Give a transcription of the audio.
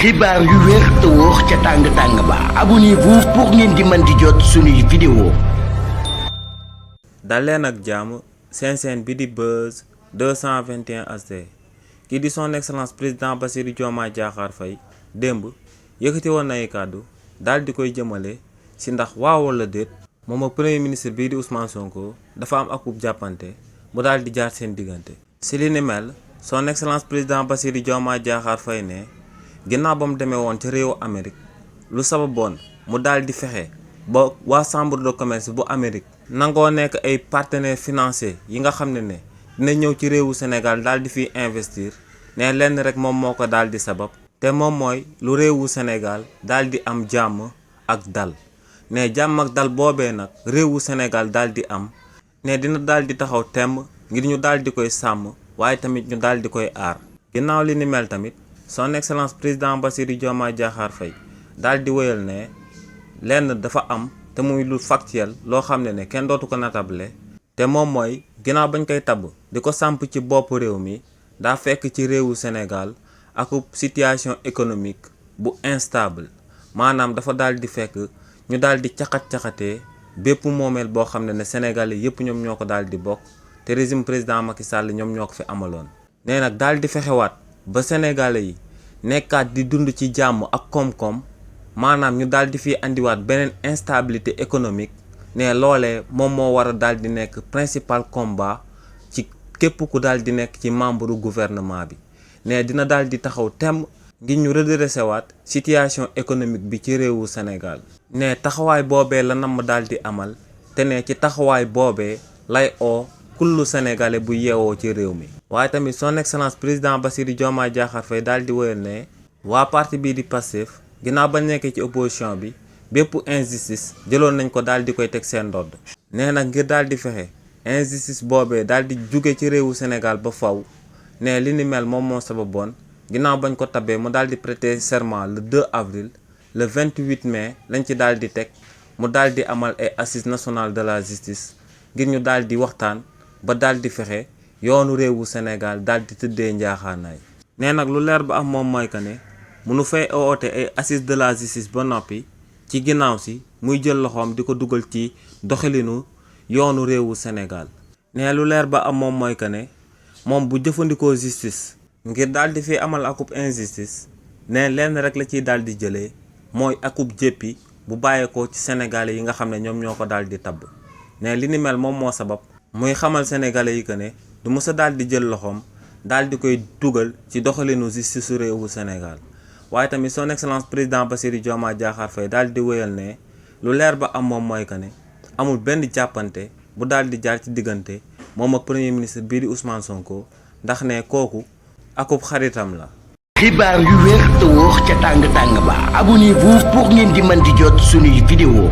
xibaar yu wér te wóor ca tàng ba abonnez-vous pour ngeen di mën di jot suñuy vidéo. daleen ak jàmm seen bi di Buzz 221 HD kii di son excellence président Bassirou Diomaye Diakhar Faye démb yëkkati woon na ay kàddu daal di koy jëmale ci ndax waaw wala déet moom ak premier ministre bii di Ousmane Sonko dafa am akub jàppante mu daal di jaar seen diggante. ci li ni mel son excellence président Bassirou Diomaye Diakhar Faye ne ginnaaw ba mu demee woon ca réewu Amérique lu sababoon mu daal di fexe ba waa chambre de commerce bu Amérique nangoo nekk ay partenaires financiers yi nga xam ne dina ñëw ci réewu Sénégal daal di fiy investir ne lenn rek moom moo ko daal di sabab te moom mooy lu réewu Sénégal daal di am jàmm ak dal ne jàmm ak dal boobee nag réewu Sénégal daal di am ne dina daal di taxaw temm ngir ñu daal di koy sàmm waaye tamit ñu daal di koy aar. ginnaaw li ni mel tamit son excellence président Bassirou Diomaye Diakhar Faye daal di wéyal ne lenn dafa am te muy lu factuel loo xam ne kenn dootu ko natable te moom mooy ginnaaw bañ koy tabb di ko samp ci bopp réew mi daa fekk ci réewu Sénégal ak situation économique bu instable maanaam dafa daal di fekk ñu daal di caxat-caxatee bépp moomeel boo xam ne Sénégalais yépp ñoom ñoo ko daal di bokk te régime président Macky Sall ñoom ñoo ko fi amaloon. nee nag daal di fexewaat ba Sénégalais yi nekkaat di dund ci jàmm ak koom-koom maanaam ñu daal di fi andiwaat beneen instabilité économique ne loolee moom moo war a daal di nekk principal combat ci képp ku daal di nekk ci membre gouvernement bi ne dina daal di taxaw temm ngir ñu redresser waat situation économique bi ci réewu Sénégal. ne taxawaay boobee la namm daal di amal te ne ci taxawaay boobee lay oo kullu sénégalais bu yeewoo ci réew mi. waaye tamit son excellence président Bassirou Diomaye Diakhar Faye daal di wéyal ne waa parti bii di Pastef ginnaaw ba nekkee ci opposition bi bépp injustice jëloon nañ ko daal di koy teg seen ndodd. nee nag ngir daal di fexe injustice boobee daal di jóge ci réewu Sénégal ba faw ne li ni mel moom moo sababoon ginnaaw bañ ko tabee mu daal di prêter serment le 2 avril le 28 mai lañ ci daal di teg mu daal di amal ay assises nationales de la justice ngir ñu daal di waxtaan ba daal di fexe yoonu réewu Sénégal daal di tëddee njaaxaanaay. nee nag lu leer ba am moom mooy que ne munu fay oote ay assises de la justice ba noppi ci ginnaaw si muy jël loxoom di ko dugal ci doxalinu yoonu réewu Sénégal. nee lu leer ba am moom mooy que ne moom bu jëfandikoo justice ngir daal di fi amal akub injustice ne lenn rek la ciy daal di jëlee mooy akub jéppi bu bàyyeekoo ci Sénégalais yi nga xam ne ñoom ñoo ko daal di tabb. ne li ni mel moom moo sabab muy xamal Sénégalais yi que ne du mës a daal di jël loxoom daal di koy dugal ci doxalinu justice su réewu Sénégal. waaye tamit son excellence président Bassirou Diomaye Diakhar Faye daal di wéyal ne lu leer ba am moom mooy que ne amul benn jàppante bu daal di jaar ci diggante moom ak premier ministre bii di Ousmane Sonko ndax ne kooku akub xaritam la. xibaar yu wér te wóor ca tàng ba abonnez-vous pour ngeen di mën di jot suñuy vidéo.